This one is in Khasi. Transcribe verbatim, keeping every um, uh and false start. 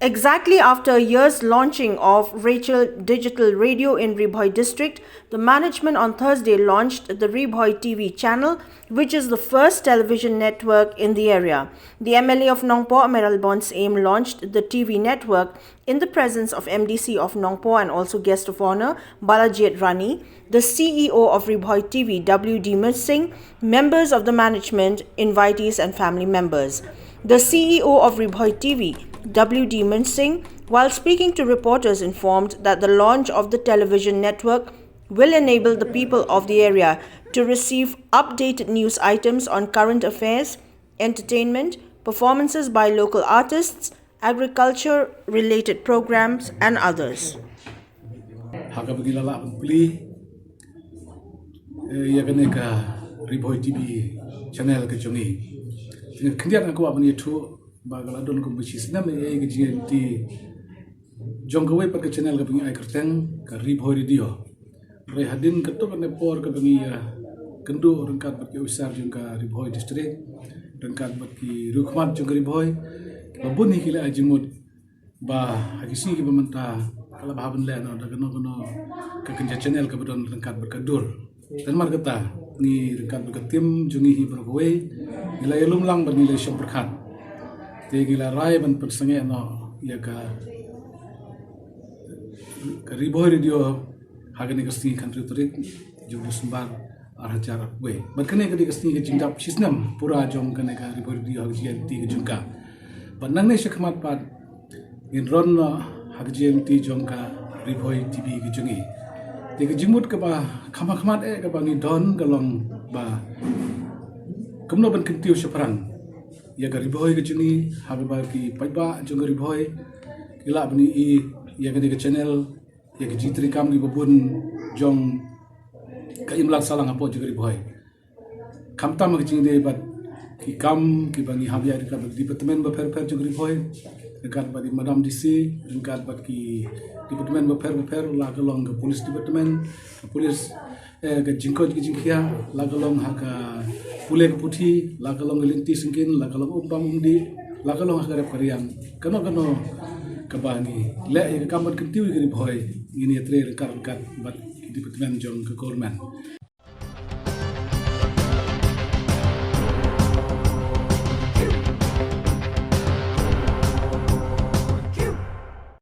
Exactly after a year's launching of Rachel Digital Radio in Ri Bhoi District, the management on Thursday launched the Ri Bhoi T V channel, which is the first television network in the area. The M L A of Nongpoh, Mayralborn Syiem, launched the T V network in the presence of M D C of Nongpoh and also guest of honor Balajied Rani, the C E O of Ri Bhoi T V, W D Mynsing, members of the management, invitees, and family members. The C E O of Ri Bhoi T V, W D Mynsing, while speaking to reporters, informed that the launch of the television network will enable the people of the area to receive updated news items on current affairs, entertainment, performances by local artists, agriculture related programs, and others. Ha kaba ngi la lah ban plie, eh, ïa kane ka Ri Bhoi T V channel ka jong ngi. Khyndiat nga kwah ban ïathuh ba ka la don kumba shi snem ïa ka jingïaid lynti jong kawei pat ka channel kaba ngi ai kyrteng ka Ri Bhoi Radio. Hynrei hadien katto katne por kaba ngi ïakynduh ryngkat bad ki officer jong ka Ri Bhoi District, ryngkat bad ki riewkhmat jong ka Ri Bhoi, kiba bun hi ki la ai jingmut ba ha ki sngi kiba mynta ka la bha ban leh noh da kano kano ka kynja channel kaba don ryngkat bad ka dur. Te namar kata, ngi ryngkat bad ka team jong ngi hi baroh kawei, ngi la ïalum lang bad ngi la ïashong pyrkhat. Te ngi la rai ban pynsangeh noh ïa ka, ka Ri Bhoi Radio ha kane ka sngi khathynriew tarik jong u December ar hajar arphew wei. Bad kane ka dei ka sngi ka jingdap shi snem pura jong kane ka Ri Bhoi Radio ha ka jingïaid lynti ka jong ka. Bad nangne shakhmat pat ngin ron noh ha ka jingïaid lynti jong ka Ri Bhoi T V ka jong ngi. Te ka jingmut kaba kham ha khmat eh kaba ngi don ka long ba kumno ban kyntiew shaphrang ïa ka Ri Bhoi ka jong ngi, ha kaba ki paidbah jong ka Ri Bhoi ki lah ban ïohi ïa kane ka channel, ïa ka jingtrei kam kiba bun jong ka Imlang Sahlang hapoh jong ka Ri Bhoi. Khamtam ha ka jingïadei bad ki kam kiba ngi hap ïa ryngkat bad department bapher bapher jong ka Ri Bhoi, ryngkat bad i Madam D C, ryngkat bad ki department bapher bapher, la ka long ka police department, ka police, eh, ka jingkoit ka jingkhiah, la ka long ha ka pule ka puthi, la ka long ka lynti syngkien, la ka long um bam um dih, la ka long ha ka rep ka riang. Kano kano kaba ngi leh ïa ka kam ban kyntiew ïa ka Ri Bhoi, ngin ïatrei ryngkat ryngkat bad ki department jong ka government.